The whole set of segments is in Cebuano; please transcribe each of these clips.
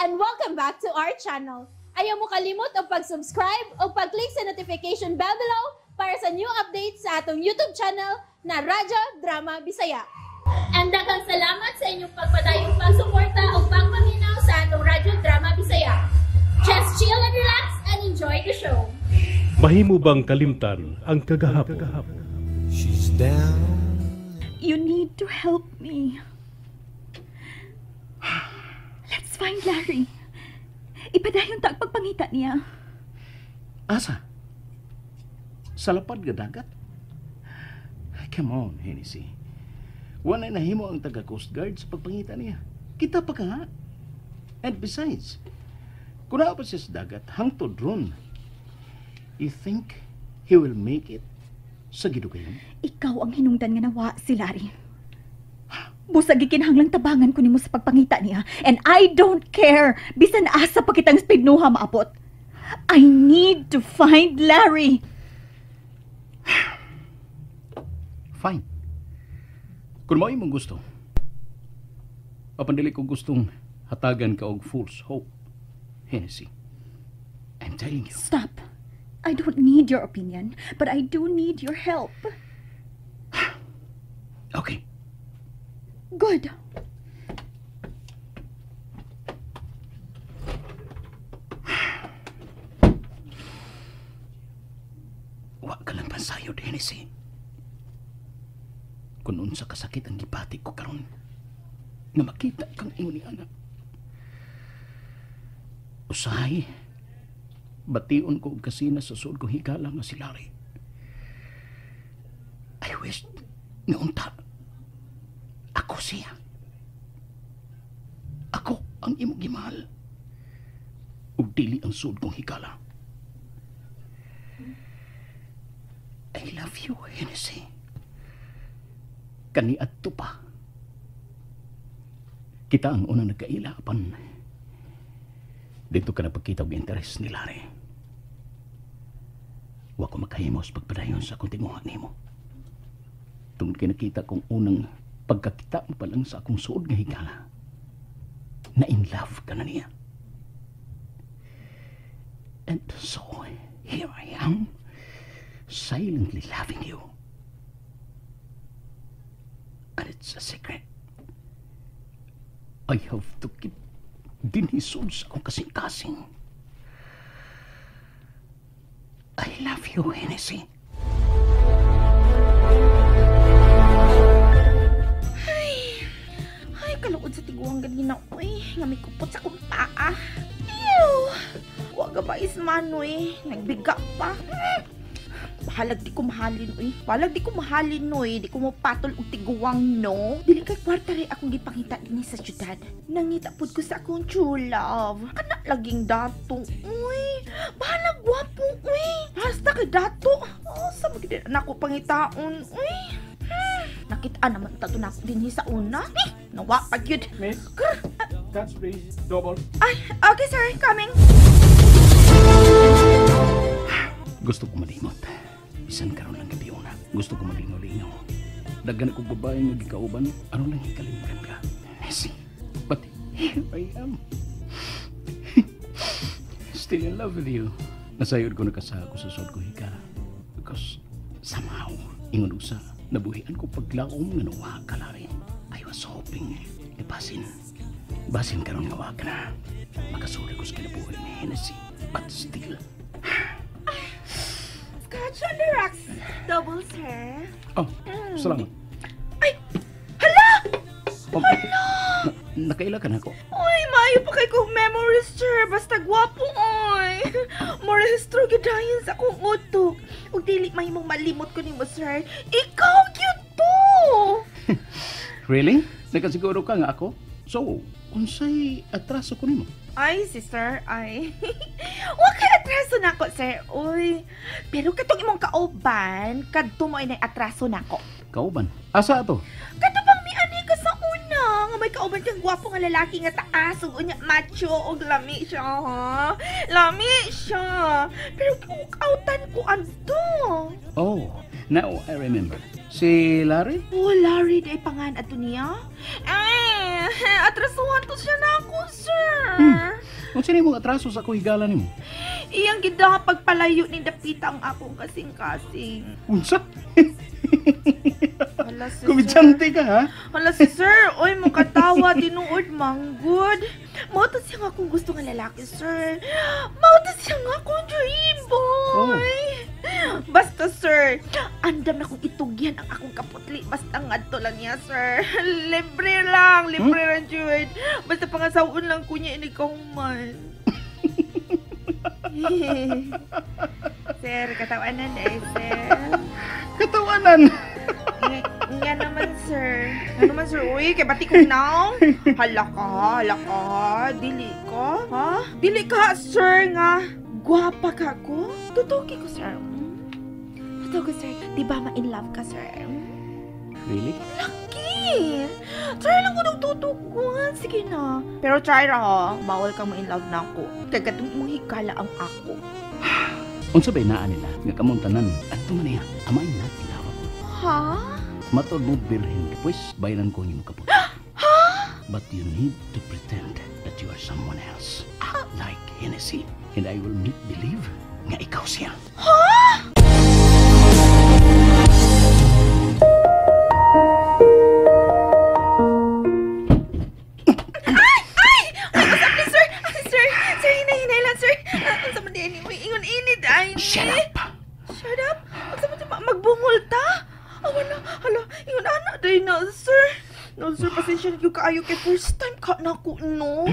And welcome back to our channel. Ayaw mo kalimot og pag-subscribe o pag-click sa notification bell below para sa new updates sa atong YouTube channel na Radyo Drama Bisaya. And daghang salamat sa inyong pagpadayong pagsuporta o pagpaminaw sa atong Radyo Drama Bisaya. Just chill and relax and enjoy the show. Mahimo bang kalimtan ang kagahapon? She's down. You need to help me. Let's find Larry. Ipadayon ta ang pagpangita niya. Asa? Sa lapad nga dagat? Come on, Hennessy. Wala na nahimo ang taga Coast Guard sa pagpangita niya. Kita pa ka nga. And besides, kung naa pa siya sa dagat, hangtod ron, you think he will make it sa gidugayon? Ikaw ang hinungdan nga nawa si Larry. Busag gikinahanglang tabangan ko nimo sa pagpangita niya. And I don't care bisan asa pa kitang spignuha maabot. I need to find Larry. Fine. Kung mao imong gusto, apan dili ko gustong hatagan ka og false hope, Hennessy. I'm telling you. Stop. I don't need your opinion, but I do need your help. Okay. Good. Wa ka lang pansayod, Hennessy. Kung unsa kasakit ang gipati ko karon, nga makita kang ingon ni ana. Usahay, bation ko og kasina sa suod kong higala nga si Larry. I wish nga unta ako siya. Ako ang imong gimahal. Ug dili ang suod kong higala. I love you, Hennessy. Kaniadto pa. Kita ang unang nagkaila apan dito ka napagkita og interes ni Larry. Wa ko makahimos pagpadayon sa akong tinguha nimo. Tungod kay nakita kong unang pagkakita mo pa lang sa akong suod nga higala, na in love ka na niya. And so, here I am, silently loving you. And it's a secret. I have to keep dinhisod sa akong kasing-kasing. I love you, Hennessy. Ay, kaluod sa tiguang ganina, uy. Nga may kupot sa akong paa. Ew! Wag ba isman, uy. Nagbiga pa. Bahalag di ko mahalin, uy. Bahalag di ko mahalin, uy. Di ko mapatol og tiguang, no? Dili kay kwarta rin akong gipangita dinhi sa syudad. Nangita pud ko sa akong true love. Kana laging dato, uy. Bahalag gwapo, uy. Basta kay dato. Oh, sa magid na ako pangitaon, uy. Nakita naman tato na ako dinhi sa una. Eh, nawa pa gyud. Miss, catch please, double. Ay, okay sir, coming. Gusto ko malimot. Bisan karon lang gabi una. Gusto ko malingaw-lingaw. Daghan akong babae nga gikauban. Aron lang hikalimtan ka, Nessie. But here I am. Still in love with you. Nasayod ko nakasako sa suod ko higala. Because somehow, ingon usa, nabuhian ko paglaom nga nawa ka na rin. I was hoping, eh, basin. Basin karon nga wa ka na. Makasuri ko sa kinabuhi ni Hennessy. But still. Scotch on the rocks. Double, sir. Oh, salamat. Ay! Hala! Oh, hala! Nakaila ka na ako. Uy, maayo pa kay kong memories, sir. Basta gwapo, oy. Morehistro gidayon sa akong utok. Ug dili mahimong malimot ko nimo, sir. Ikaw cute to. Really? Nakasiguro ka nga ako? So, unsay atraso ko nimo? Ay, sister, ay. Wa kay atraso nako, sir. Uy. Pero katong imong kauban, kadto mo ay atraso nako. Kauban? Asa ato? Kadto bang miani ka sa una nga may kauban kang gwapo nga lalaki nga taas ug unya macho og lami siya, ha? Lami siya. Pero kautan ko adto. Oh, now I remember. Si Larry? Oh, Larry, day pangan ato niya. Ay, atrasuhan to siya nako, sir. Unsa ni mong atraso sa akong higala nimo? Iyang gid nga pagpalayo ni dapita ang akong kasing-kasing. Unsa? Hala si sir. Komedyante ka ha? Hala si sir, oy mo katawa tinuod manggod. Mao to siya nga akong gusto nga lalaki, sir. Mao to siya nga akong dream boy. Oh. Basta sir, andam na kong itugyan ang akong kaputli basta ngadto lang niya, sir. Libre lang, libre lang jud. Basta pangasawon lang ko niya inig kahuman. Sir, katawanan eh, sir. Katawanan. Nga naman, sir. Nga naman, sir. Uy, kay bati kong now. Hala ka, hala ka. Dili ka, ha? Dili ka, sir, nga. Gwapa ka ko? Totoo ko, sir. Totoo ko, sir. Di ba ma-in love ka, sir? Really? Lucky! Try lang ko ng tutukuan. Sige na. Pero try ra, ha? Bawal kang ma-in love na ako. Kay katong imong higala ang ako. Unsa bay naa nila nga kamong tanan adto man niya. Am I not in love ako? Ha? Matod mo birhen ka, pues bayaran ko ang imong kaput. But you need to pretend that you are someone else. Like Hennessy. And I will make believe nga ikaw siya. Ay! Ay, usap ni sir! Ay, sir! Sir, hinay-hinay lang, sir! Ang sa man di anyway, ingon inid ay. Shut up! Shut up! Ang sa man di magbungol ta? Awa na, hala, ingon ana day na, sir. No, sir, pasensya na gyud kaayo kay first time ka na ko, no.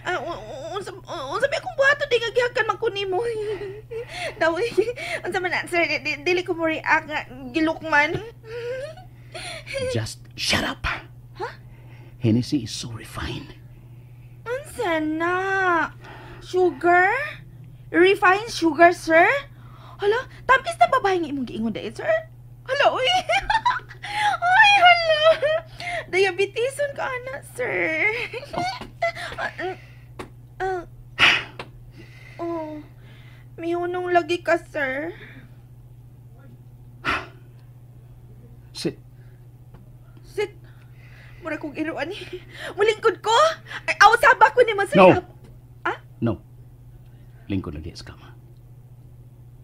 Ay, unsa unsa may akong buhaton di nga gihakan man ko nimo. Daw, unsa man na, sir, dili ko mo react nga gilukman. Just shut up! Huh? Hennessy is so refined. Unsa na? Sugar? Refined sugar, sir? Hala, tamis na babae nga imong giingon dai, sir? Hala, uy. Ay, hala. Diabeteson ka ana, sir. Oh. Mihunong lagi ka, sir. Sit. Sit. Mura kong iruan ni. Mulingkod ko? Ay, aw, saba ko ni mo, sir. No. Ah? No. Lingkod lagi sa kama.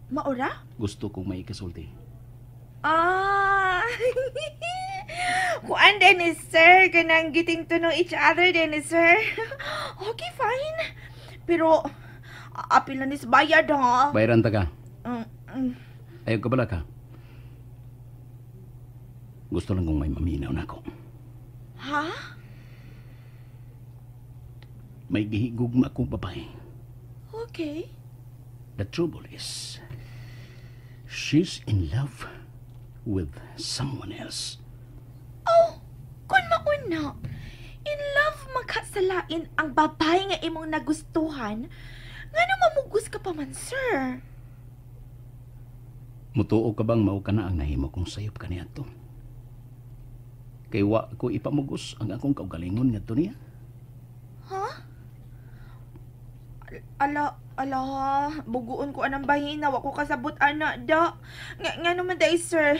Maura? Gusto kong may ikasulti. Ah. Kuan din ni sir, kanang getting to know each other din ni sir. Okay, fine. Pero apil na ni sa bayad ha. Bayaran ta ka. Mm. Ayaw ka bala ka. Gusto lang kong may maminaw na ako. Ha? May gihigugma akong babae. Okay. The trouble is, she's in love with someone else. Oh, kun mauna, in love makasalain ang babae nga imong nagustuhan, ngano mamugos ka pa man, sir? Mutuo ka bang mao ka na ang nahimo kong sayop kaniadto? Kay wa ko ipamugos ang akong kaugalingon ngadto niya. Ha? Ala, ala, buguon ko anang bahina, wa ko kasabot ana da. Nga naman day, sir.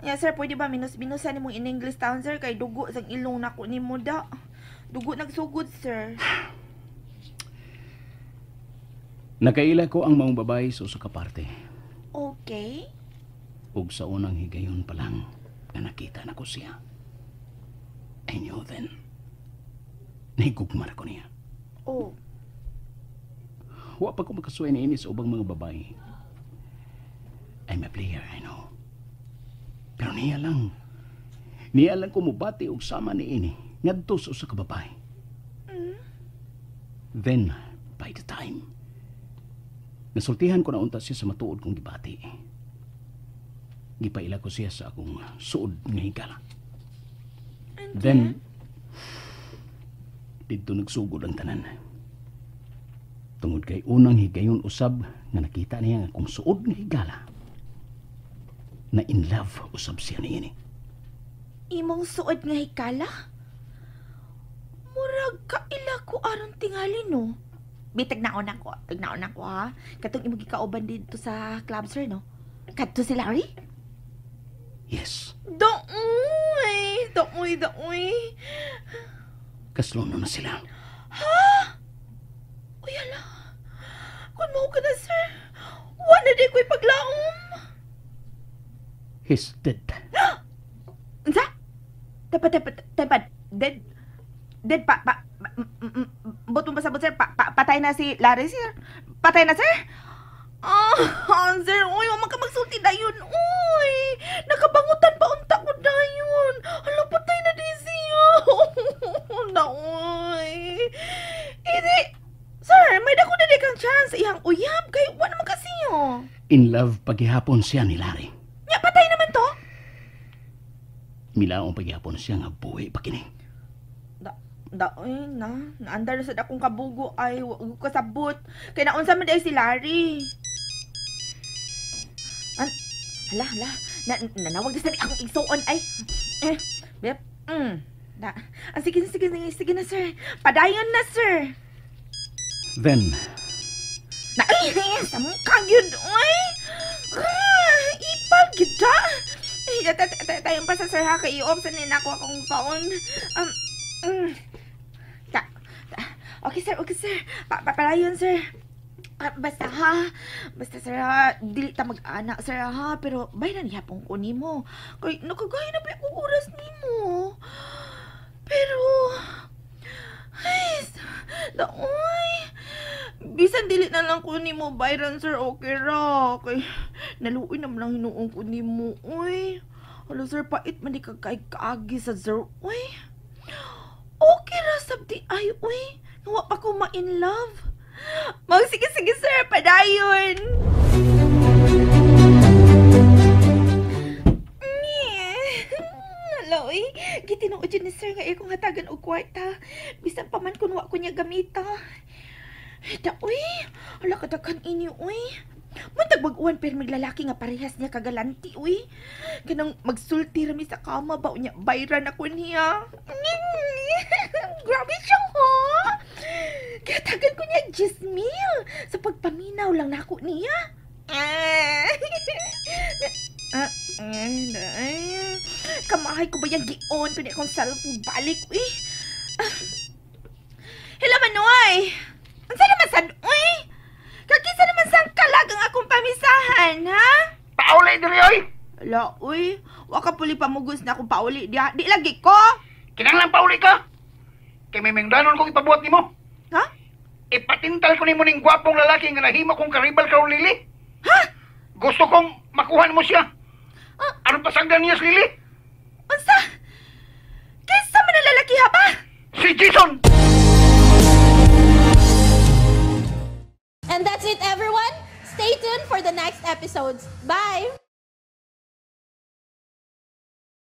Nga sir, pwede ba minus-minusan nimong in English town, sir, kay dugo sang ilong nako nimo da. Dugo nagsugod, sir. Nakaila ko ang maong babae sa usa ka parte. Okay. Ug sa unang higayon pa lang nga nakita nako siya. I knew then. Nahigugma na ko niya. Oh. Wa pa ko makasuway niini sa ubang mga babae. I'm a player, I know. Pero niya lang. Niya lang ko mubati og sama niini ngadto sa usa ka babae. Then, by the time, nasultihan ko na unta siya sa matuod kong gibati. Gipaila ko siya sa akong suod nga higala. And Then, didto nagsugod ang tanan. Tungod kay unang higayon usab nga nakita niya nga akong suod nga higala, na in love usab siya niini. Imong suod nga higala? Murag kaila ko aron tingali, no? Bi, tagnaon ako. Tagnaon ako, ha? Katong imong gikauban dito sa club, sir, no? Kadto si Larry? Yes. Daoy! Daoy, daoy. Kaslono na sila. Ha? ka na, sir. Wala di ko'y paglaom. He's dead. Unsa? Tapat, tapat, tapat. Dead. Dead pa, pa, but mo pasabot, sir. Patay na si Larry, sir. Patay na, sir? Ah, sir, uy, wa man ka magsulti dayon, uy. Nakabangutan pa unta ko dayon. Hala, patay na di siya. Na, uy. Idi, sir, may dako na di kang chance. Iyang uyab, kay wa naman kasi yo. In love paghihapon siya ni Larry. Nya, patay naman to. Milaong paghihapon siya nga buhi pa kini. Da, uy, na. Naandar na sa akong kabugo ay wa ko kasabot. Kay naunsa man di ay si Larry. Hala, hala. Nanawag na sa akong igsuon ay. Eh, bep. Da. Ah, sige, sige, sige, sige na, sir. Padayon na, sir. Then, Na, ay, sa mukha yun, uy. Ah, ipal kita. Ay, tayong pa sa sir ha, kay i-off sa nina ko akong phone. Ta, ta. Okay, sir, okay, sir. Padayon, sir. Ah, basta ha, basta sir ha, dili ta mag-anak sir ha, pero bayran gihapon ko nimo. Kay nakagaya na pa akong oras nimo. Pero, ay, daoy, bisan dili na lang ko nimo bayran sir, okay ra. Kay naluoy naman lang hinuon ko nimo, uy. Hala sir, pait man di ka kay kaagi sa sir, uy. Okay ra sabdi ay, uy. Wa pa ko ma-in love. Mag sige sige sir, padayon. Hala, uy, gitinuod yun ni sir nga akong hatagan og kwarta. Bisan pa man kun wa ko niya gamita. Da, uy, hala kadaghan ini, uy. Mantag bag-uwan pero maglalaki nga parehas niya kagalanti, uy. Kanang magsulti rami sa kama ba unya bayran ako niya. Grabe siya, ha? Gihatagan ko niya 10 mil sa pagpaminaw lang nako niya. Kamahay ko ba yung gion ko ni akong cellphone balik, uy. Hello, Manoy. Unsa naman sad, uy? Kakisa naman sang kalag ang akong pamisahan, ha? Pauli diri, oy. Ala, uy. Wa ka puli pamugos na akong pauli diha. Di lagi ko. Kinahanglan pauli ka. Kay may mingdanon kong ipabuhat nimo. Ha? Ipatintal ko nimo ning gwapong lalaki nga nahimo kong karibal karon Lily. Ha? Gusto kong makuha mo siya. Ah. Aron pasagdan niya si Lily? Unsa? Kinsa man ang lalaki ha ba? Si Jason. And that's it, everyone. Stay tuned for the next episodes. Bye!